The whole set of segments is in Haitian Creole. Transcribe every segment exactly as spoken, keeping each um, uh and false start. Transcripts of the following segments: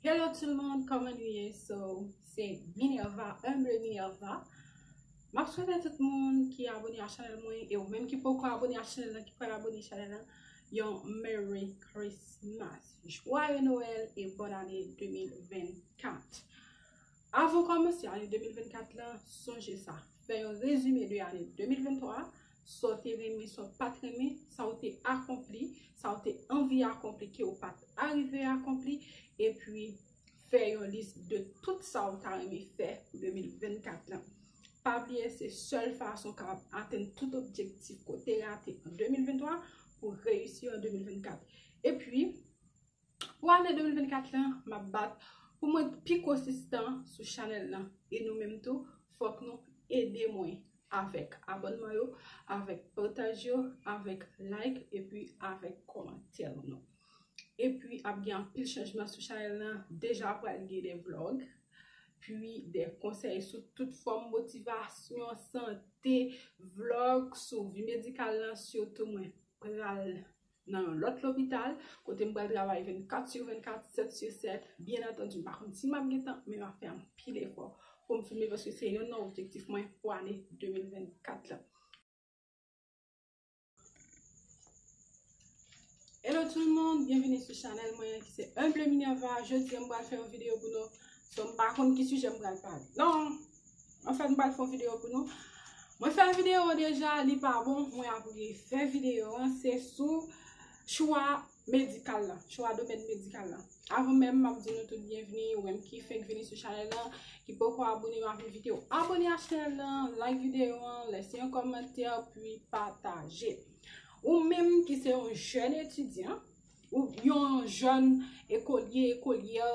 Hello tout le monde, kòman nou ye? So, se Minerva, Humble Minerva. M ap swete tout moun ki abone a chanèl mwen, e ou menm ki poko abone a chanèl lan, ki pral abone chanèl lan, yon Merry Christmas, Joyeux Noël e bòn ane de mil vennkat. Avan w kòmanse ane de mil vennkat lan, sonje sa. Fè yon rezime de ane de mil venntwa, sa w te renmen, sa w pa t renmen, sa w te akonpli, sa w te anvi akonpli ke w pa t arive akonpli, epi fè yon lis de tout sa w ta renmen fè pou de mil vennkat lan. Pa bliye, se sèl fason w kapab atenn tout objektif ke w te rate an de mil venntwa pou w reyisi an de mil vennkat. Epi, pou ane de mil vennkat lan, m ap bat pou mwen pi konsistan sou chanèl lan. E nou menm tou, fòk nou ede mwen avèk abònman yo, avèk pataj yo, avèk like, epi avèk kòmantè nou. Epi, ap gen anpil chanjman sou chanèl lan. Deja pral gen de vlòg, pi de konsèy sou tout fòm motivasyon, sante, vlòg sou vi medikal lan, sitou mwen pral nan yon lòt lopital, kote m pral travay vennkat sou vennkat, sèt sou sèt. Byen antandi, m pa konn si m ap gen tan, men m ap fè anpil efò pou m filme, paske se youn nan objektif mwen pou ane de mil vennkat lan. Hello tout le monde, byenveni sou chanèl mwen ki se Humble Minerva. Jodi a m pral fè yon videyo pou nou. So, m pa konn ki sijè m pral pale. Non, anfèt, m pral fè yon videyo pou nou. Mwen fè videyo an deja, li pa bon, mwen ap refè videyo an, se sou chwa medikal la, chwa domèn medikal la. Avan menm, m ap di nou tout byenveni, ou menm ki fenk vini sou chanèl lan, ki poko abone, m ap envite w abone a chanèl lan, like videyo an, lèse yon kòmantè, pi pataje. Ou menm ki se yon jèn etidyan, ou yon jèn ekolye, ekolyè,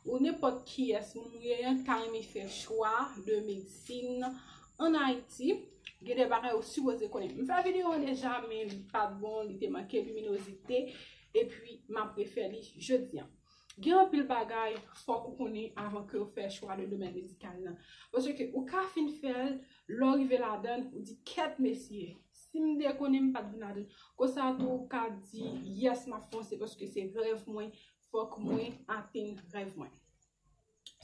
ou nenpòt kiyès moun ou ye an, ta renmen fè chwa de medsin an Ayiti, gen de bagay ou sipoze konnen. M fè videyo an deja, men li pa t bon, li te manke liminozite, epi m ap refè li jodi a. Gen anpil bagay fòk ou konnen avan ke w fè chwa de domèn medikal lan. Paske ou ka fin fè l, lè w rive ladan l, ou di, "Kèt mesye, si m te konnen m pa t vin ladan l." Konsa tou, ou ka di, "Yes, m ap fonse paske se rèv mwen, fòk mwen atenn rèv mwen."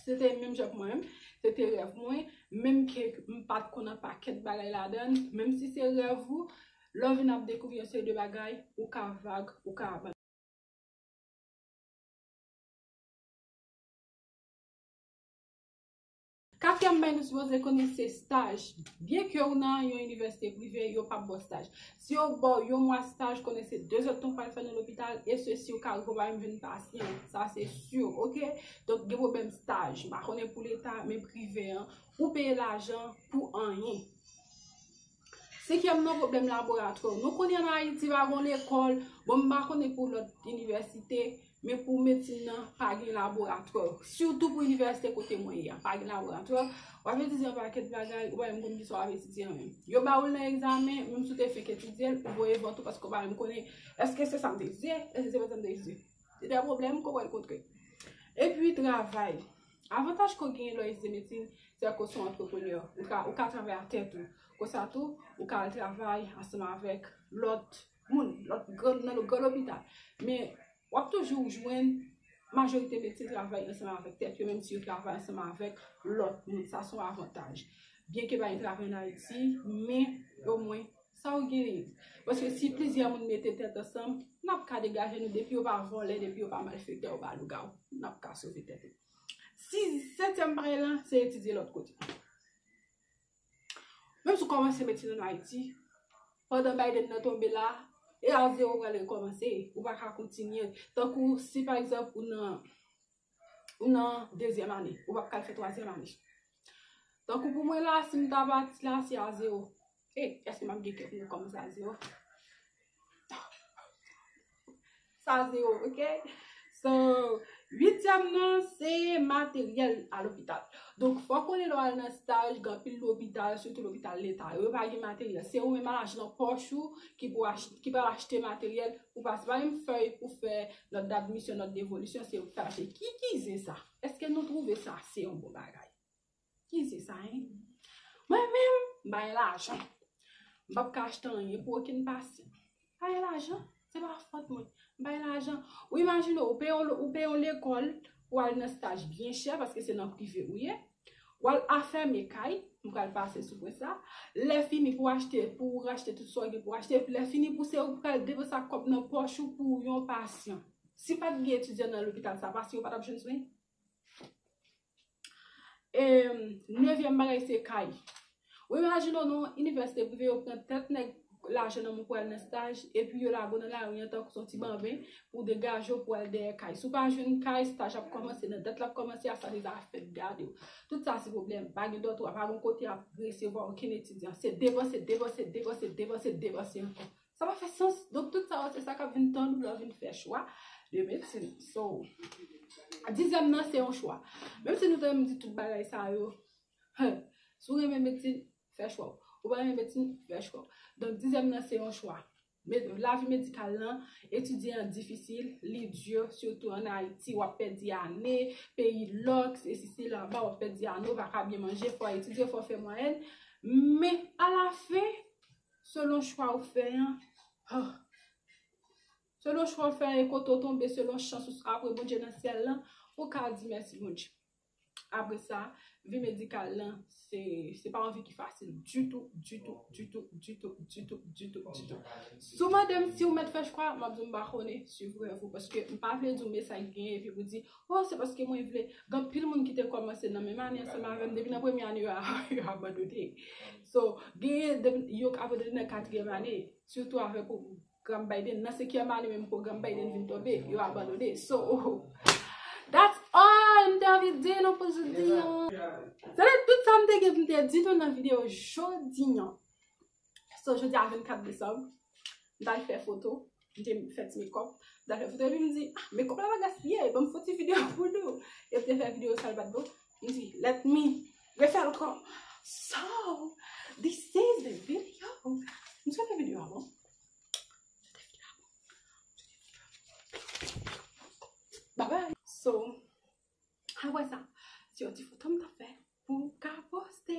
Se te menm jan pou mwen menm, se te rèv mwen, menm ke m pa t konn an pakèt bagay ladan l, menm si se rèv ou, lè w vin ap dekouvri yon seri de bagay, ou ka vag, ou ka abandone. Katriyèm bagay nou sipoze konnen se staj. Byenke ou nan yon inivèsite prive, yo p ap ba w staj. Si yo ba w yon mwa staj, konnen se de zèdtan w pral fè nan lopital, e se si w ka rive w pa menm jwenn pasyan. Sa se si, oke? Donk, gen pwoblèm staj. M pa konnen pou leta, men prive an, ou peye lajan pou anyen. Senkyèm nan, pwoblèm laboratwè. Nou konnen ann Ayiti pa gon lekòl. Bon, m pa konnen pou lòt inivèsite, men pou medsin nan, pa gen laboratwè. Sitou pou inivèsite kote mwen ye a, pa gen laboratwè. W ap etidye yon pakèt bagay, ou pa menm konn kisa w ap etidye an menm. Yo ba w l nan egzamen, menm si w te fenk etidye l, ou voye vòt ou paske w pa menm konnen èske se sa m te etidye, èske se pa sa m te etidye. Se de pwoblèm ke w pral kontre. Epi travay. Avantaj ke w genyen lè w etidye medsin, se ke w se yon antreprenè. Ou ka, ou ka travay a tèt ou. Konsa tou, ou ka al travay ansanm avèk lòt moun, lòt gran, nan gran lopital. Men, w ap toujou jwenn majorite medsen travay ansanm avèk tèt yo, menm si yo travay ansanm avèk lòt moun. Sa se yon avantaj. Byenke pa gen travay ann Ayiti, men omwen, sa w genyen. Paske si plizyè moun mete tèt ansanm, n ap ka degaje nou, depi yo pa vòlè, depi yo pa malfektè, yo pa lougawou, n ap ka sove tèt nou. Si, setyèm bagay lan, se etidye lòt kote. Menm si w kòmanse medsin ann Ayiti, pandan Biden nan tonbe la, e a zewo w pral rekòmanse, ou pa ka kontinye. Tankou si, pa egzanp, ou nan, ou nan dezyèm ane, ou p ap ka al fè twazyèm ane. Tankou pou mwen la, si m ta pati la, se a zewo. E, èske m ap gen kè pou m kòmanse a zewo? Sa zewo, oke? So, uityèm nan, se materyèl a lopital. Donk, fòk konnen lè w al nan staj, gen anpil lopital, sitou lopital leta yo, yo pa gen materyèl. Se ou menm a lajan nan pòch ou ki pou ach-, ki pral achte materyèl pou pase. Pa menm fèy pou fè nòt d'admisyon, nòt devolisyon, se ou ki pral achte. Ki, ki zen sa? Èske nou twouve sa se yon bon bagay? Ki se sa, en? Mwen menm, m pa gen lajan. M p ap ka achte anyen pou okenn pasyan. M pa gen lajan, se pa fòt mwen. M pa gen lajan. Ou imajine w, ou peye yon, ou peye yon lekòl, pou al nan staj byen chè, paske se nan prive ou ye. W al afème kay, m pral pase sou pwen sa. Lè fini pou achte, pou w achte tout sa w gen pou achte, epi lè fini pou se ou pral depanse ak kòb nan pòch ou pou yon pasyan. Si pa t gen etidyan nan lopital sa, pasyan yo pa t ap jwenn swen. E, nevyèm bagay se kay. Ou imajine w nan yon inivèsite prive, yo pran tèt nèg lajan nan men w pou al nan staj, epi yo lage w nan lari an tankou se yon ti banben pou degaje w pou al dèyè kay. Si w pa jwenn kay, staj ap kòmanse, nan dat l ap kòmanse a, sa deja fèt gade w. Tout sa se pwoblèm. Pa gen dòtwa, pa gen kote ap resevwa okenn etidyan. Se depanse, depanse, depanse, depanse, depanse ankò. Sa pa fè sans. Donk, tout sa yo, se sa k ap vin tann ou lè w vin fè chwa de medsin. So, dizyèm nan, se yon chwa. Menm si nou tande m di tout bagay sa yo, si w renmen medsin, fè chwa w. Ou pa renmen medsin, fè chwa w. Donk, dizyèm nan, se yon chwa. Med-, lavi medikal lan, etidye an difisil, li di, sitou ann Ayiti, w ap pèdi ane, peyi lòks, e si se laba, w ap pèdi ane, w pa ka byen manje, fò w etidye, fò w fè mwayèn. Men, alafen, selon chwa ou fè an, ah, selon chwa ou fè an, e kote w tonbe, selon chans ou, apre Bondye nan syèl lan, ou ka di mèsi Bondye. Apre sa, vi medikal lan, se, se pa yon vi ki fasil ditou, ditou, ditou, ditou, ditou, ditou, ditou. Si w mande m si w mèt fè chwa, m ap di w m pa konnen, suivre vous, paske m pa vle di w men sa k genyen, epi pou di, oh, se paske mwen vle. Gen anpil moun ki te kòmanse nan menm ane ansanm avè m, depi nan premye ane, yo, yo abandone. So, genyen de, yo abandone nan katriyèm ane, sitou avèk ou, pwogram Biden. Nan senkyèm ane menm pwogram Biden vin tonbe, yo abandone. So, that's all m te anvi di nou pou jodi an. Se te tout sa m te gen pou m te di nou nan videyo jodi an. So, jodi a vennkat desanm, m t al fè foto, m te fè ti mekòp, m t al fè foto, epi m di, ah, mekòp la pa gaspiye, ban m fè ti videyo pou nou. E m te fè videyo sa l pa t bon. M di, let me refè ankò. So, this is the video. M swete videyo a bon. Bye bye. So, apre sa, se yon ti foto m t ap fè pou m ka poste.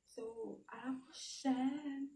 So, à la prochaine.